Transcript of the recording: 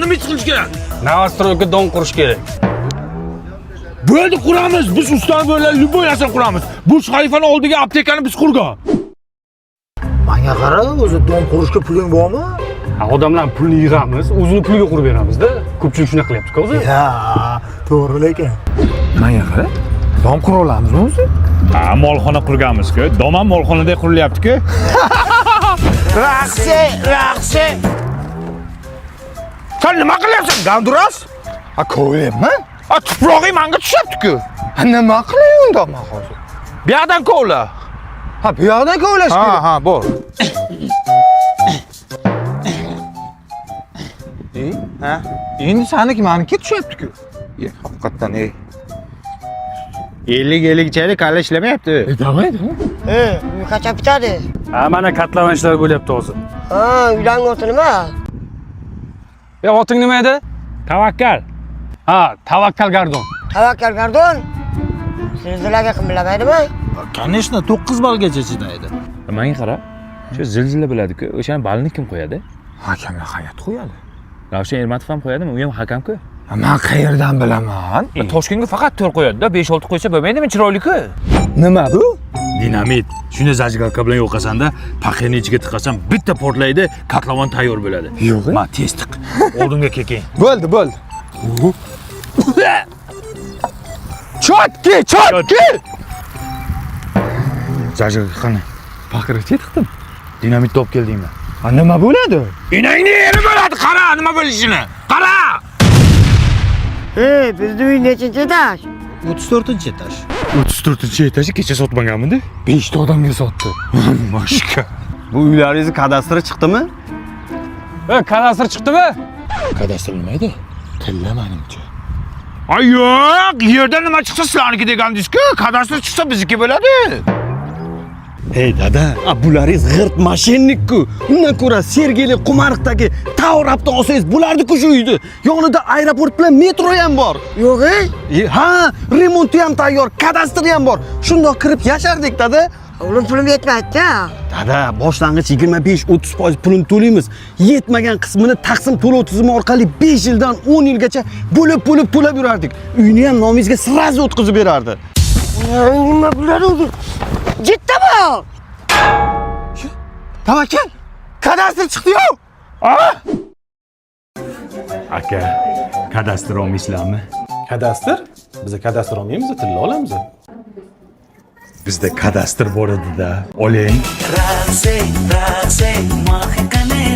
Nima ish qilish kerak? Новостройка dom qurish kerak. Bo'ldi, quramiz. Biz ustani bo'ladi, любой narsani quramiz. Burj Xalifani oldiga aptekani biz qurgan. Manga qara, o'zi dom qurishga puling bormi? Ha, odamlar pulni yig'amiz, o'zini puliga qurib beramizda. Ko'pchilik shunaqa qilyapti-ku o'zi. Ya, to'g'ri lekin. Manga qara. Dom qura olamizmi o'zi? Ha, molxona qurganmiz-ku. Dom ham molxonada qurilyapti-ku. Raqsi, raqsi. Sen nima qilyapsan, ganduras? Ha, kovlayapman. A, tuprog'ing manga tushyapti-ku. Ha, nima qilay unda men hozir? Bu yoqdan kovla. Ha, bu yoqdan kovlash Ha, kerak. ha, bor. Ha? Endi saniki maniki tushyapti-ku. Ye, haqiqatdan ey. 50-50 chalik kalla ishlamayapti. E, давай, давай. E, uy qachon bitadi? Ha, mana katlavan ishlari bo'lyapti hozir. Ha, uylarning oti nima? E, oting nima edi? Tavakkal. Ha, Tavakkal Gardon. Tavakkal Gardon. Zilzilaga qimillamaydimi? Конечно, 9 ballgacha chidaydi. Menga qara. Shu zilzila biladi-ku. O'shani balini kim qo'yadi? Hakamlar hayot qo'yadi. Ravshan Ermatov ham qo'yadimi? U ham hakamku. Ha, men qayerdan bilaman? Toshkentga faqat 4 qo'yadi-da, 5-6 qo'ysa bo'lmaydimi chiroyli-ku? Nima bu? Dinamit. Shuni zajgalka bilan yoqasanda, paqirni ichiga tiqasan, bitta portlaydi, kotlovan tayyor bo'ladi. Yo'q. Ma tez tiq. Oldinga keking. Bo'ldi, bo'ldi. Chotki, chotki! Zajgalka qani? Paqirga tiqdim. Dinamit topib keldingmi? Ha, nima bo'ladi? Enangni eri bo'ladi, qara nima bo'lishini. Qara! E, bizni uy nechinchi etaj? 34-etaj. 34-etaji kecha sotmaganmidi? 5 ta odamga sotdi. Mashka. Bu uylaringizni kadastri chiqdimi? E, kadastr chiqdimi? Kadastr nima edi? Tilla menimcha. Ay yo'q, yerda nima chiqsa sizlarniki degandingiz-ku, kadastr chiqsa bizniki bo'ladi. Hey dada, a bularingiz g'irt mashinnik-ku. Undan ko'ra Sergeli Qumariqdagi Tower Up'dan olsangiz bo'lardi-ku shu uyni. Yonida aeroport bilan metro ham bor. Yo'q, e? E, ha, remonti ham tayyor, kadastri ham bor. Shundoq kirib yashardik dada. O'g'lim pulim yetmaydi-da. Dada, boshlang'ich 25-30% pulini to'laymiz. Yetmagan qismini taqsim to'lov tizimi orqali 5 yildan 10 yilgacha bo'lib-bo'lib to'lab yurardik. Uyni ham nomingizga сразу o'tkazib berardi. Nima bo'ladi o'zi? Jiddimi? Tavakkal, kadastr chiqdi-yu. Aka, kadastr olmaysizlarmi? Kadastr? Biz kadastr olmaymiz, tilla olamiz. Bizda kadastr bor edi-da. Oling. Raqsi, raqsi, mahkane.